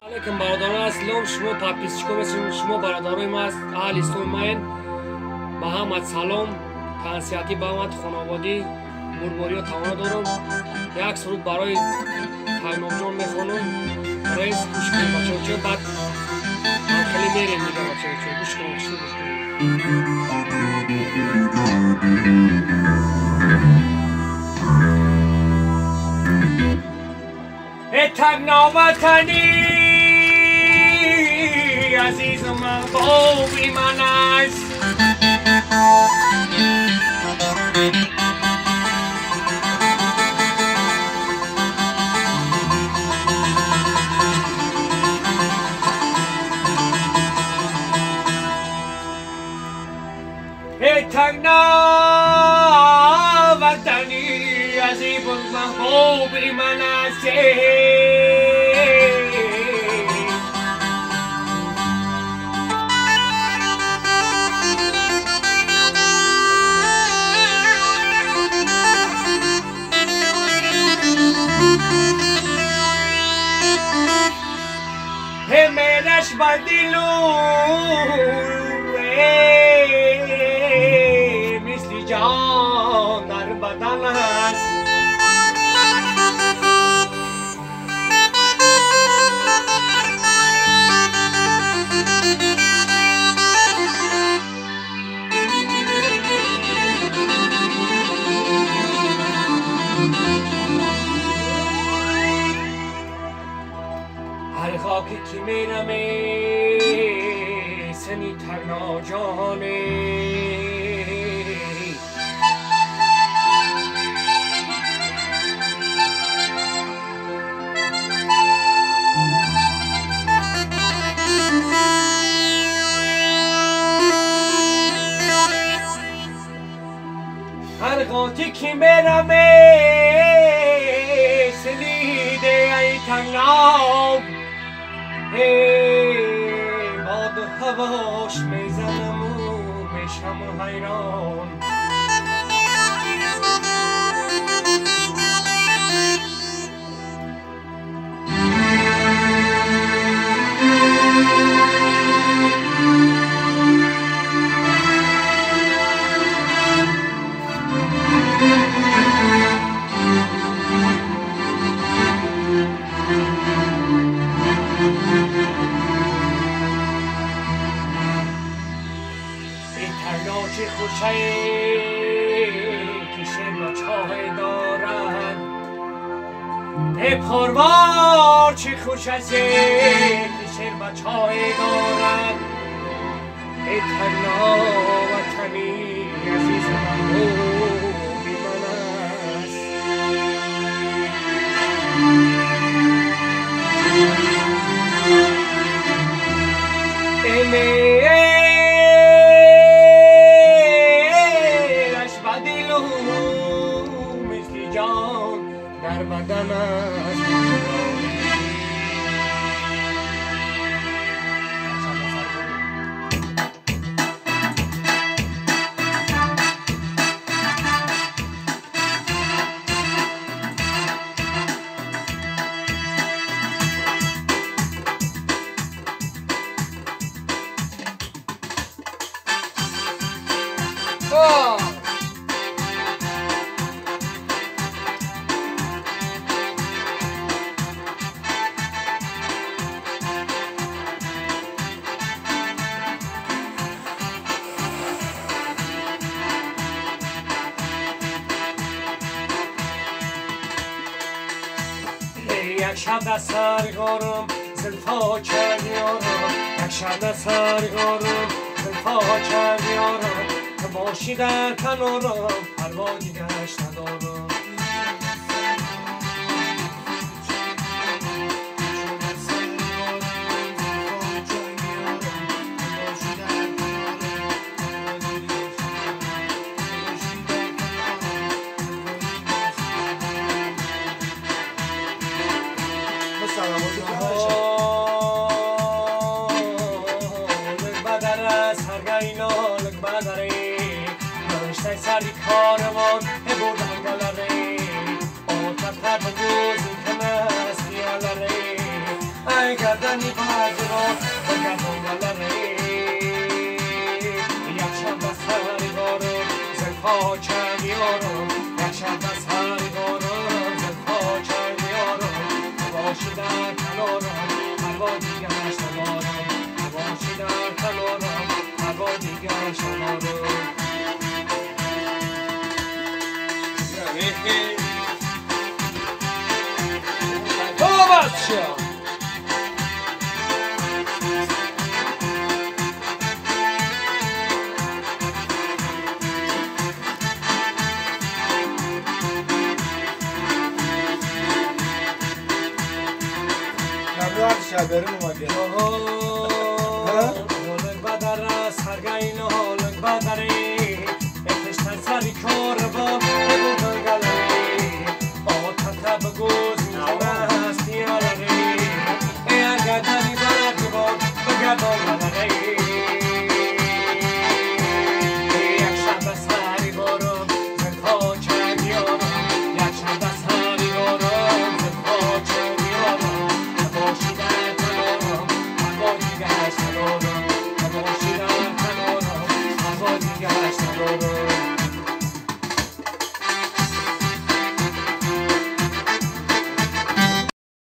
Алейкум бародарон, аслом шумо подписчикон шумо бародарои ма аст, аҳли исломи маен. Ба ҳамат салом, тансиҳатӣ ба ҳамат хонаводӣ, бурбориё тавоно дорам. Як суруд барои Тайнобҷон мехонам. Рез гӯш кунед бачаҳо, баъд ҳам хеле мерем дига бачаҳо, гӯш кунед, гӯш кунед. تگناوطنی عزیز محبوبی من است، تگناوطنی عزیز محبوبی من است. میرش بدلو مثل جان در بدن است، هر خاکی که میرم سنی تگنا جانه، هر خاکی که میرم سنی ده ای تگنا، باد هواش میزنم و میشم حیران. چه خوشه که شیر با چاه دارد، ای پروار چه خوش است که شیر با چاه دارد. ای تنها وطنی عزیز محبوبی من است. ای در بدن است. یک شب در سرگارم زلفا کرد یارم، یک شب در سرگارم زلفا کرد یارم، تو باشی در کنارم پروا دیگش ندارم. سری کاروان بردن گلره، آتت بگوز کنست یالره، ای گردن گردنی باز را بگردان گلره یک شب از سر بارم زلفا چند یارم یک شب از سر بارم زلفا چند یارم باشی در کنارم پروا دیگرش ندارم باشی در کنارم پروا دیگرش ندارم. Овация! Ҳолак бадара саргаин ҳолак бадаре эҳтиштан сари кор бо бебудан галаре отата бигӯз мизана пиёларе ягадани барад бо бигардон галаре як шаб ба сари бором зилфо чанд ёрам як шаб ба сари бором зилфо чанд ёрам боши дар канорам ҳаво дигараш надорам боши дар канорам ҳаво дигараш надорам.